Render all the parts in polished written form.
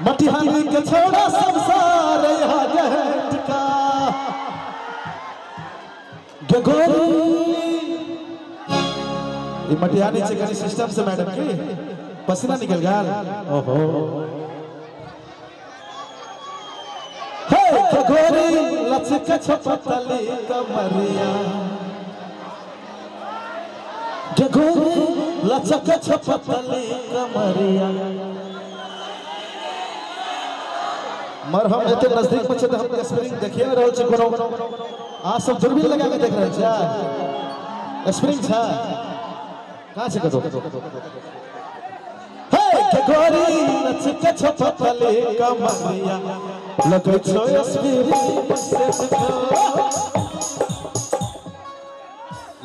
मटिहानी के छोड़ा संसार यहाँ गहटका गोरी ये मटिहानी छै कनी सिस्टम से मैडम की पसीना निकल गया। ओहो हे गोरी लचक छपतली कमरिया गोरी लचक छपतली कमरिया। मर हम एते नजदीक में छै त हम स्प्रिंग देखिए ने रहल छी कोनो आ सब दूरबीन लगा के देख रहल छै स्प्रिंग छै कहां छै कतो। हे गोरी लचक छपतली कमरिया लगै छौ स्प्रिंग से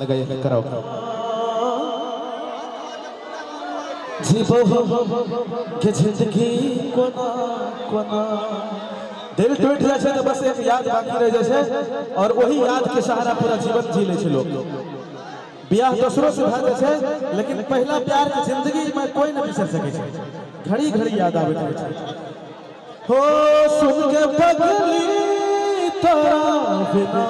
लगाइए कराओ जीवो के जिंदगी कोना कोना। दिल टूट जाए छै तो बस एक याद बाकी रह जाए छै और वही याद के सहारा पूरा जीवन जी ले छै लोग। ब्याह दोसरों से भए जाए छै लेकिन पहला प्यार के जिंदगी में कोई नहीं बिसर सके छै, घड़ी घड़ी याद आबैत रहे छै। हो सुन के पगली तोरा बिना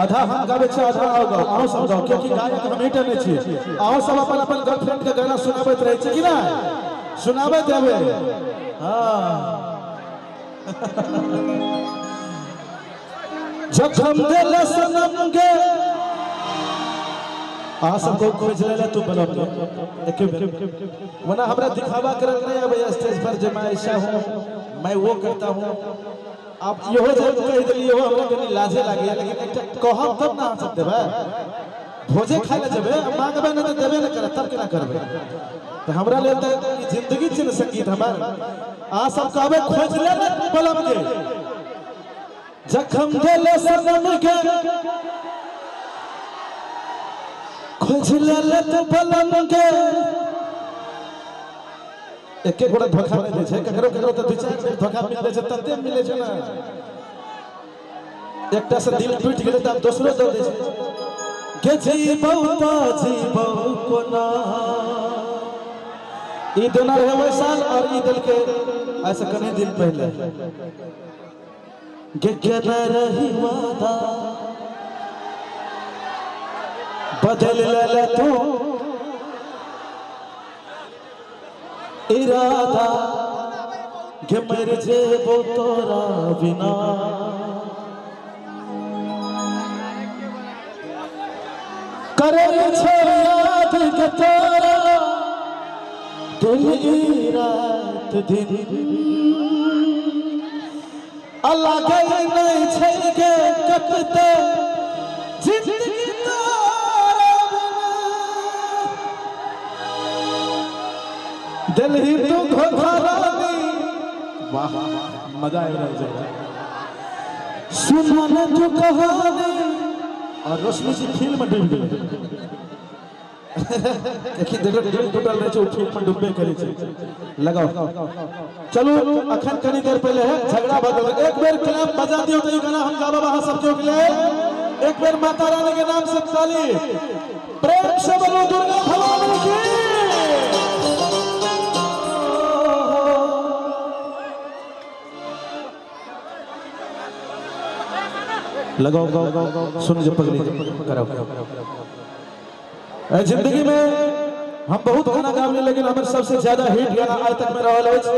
आधा हम गाबै छी आधा आओ गाओ अहूँ सब गाओ क्योंकि गायक हम ही नहीं छी। अहूँ सब अपन अपन गर्लफ्रेंड के गाना सुनाबैत रहै छी कि ना सुनाबैत हेबै। हाँ जखम दिल सनम के अहाँ सब को खोज ले तू बलम के वरना हमरा दिखावा करल नहीं आबै स्टेज पर जे मैं ऐसा हूँ मैं वो करता हूँ। आप इहो जे कहि देलियै इहो हमरा कनि लाजे लागैया लेकिन एकटा कहब तब ना अहाँ सब देबै। भोजे खाइ लए जेबै मांगबै नहि तऽ देबे नहि करत तब केना करबै। तऽ हमरा लेल तऽ जिंदगी छै ने संगीत हमर। अहाँ सब कहबै खोज ले ने बलम के जखम दिल सनम के खोज ले तो बलम के। एक एक गोटा धोखा नहीं दै छै ककरो ककरो तऽ दू चारि बेर धोखा मिल जाइ छै तते मिलै छै ने एकटा से दिल टूटि गेलै तऽ आब दोसरो दऽ दै छै। के जीबौ तऽ जीबौ कोना ई देना रहे ओहि साल और ई देलकै ऐसे कनि दिन पहले। गे केने रही वादा बदल ले तू इरादा गे मर जेबो तोरा बिना। करे छो याद के तोरा दिल ई रात दिन अलग नहीं छै गे कटते जिंदगी तोरा बिना। दिल ही तू धोखा रानी वाह मजा आ रहा है। सुना न तू कहानी और रोशनी जी फिल्म में डूब गई देखी देखो दिल टूटल रहे छै फिल्म में डूबे करे छै। लगाओ चलो अखन कनी देर पहले है झगड़ा भऽ गेल एक बेर क्लैप बजा दियो तो ई गाना हम गाबब अहाँ सब के लिए। एक बेर माता रानी के नाम से ताली प्रेम से बोलो दुर्गा भवानी की। लगाओ सुन जो पगली करो। जिंदगी में हम बहुत गाना गाबली लेकिन हमर सबसे ज्यादा हिट गाना आज तक में रहल अछि।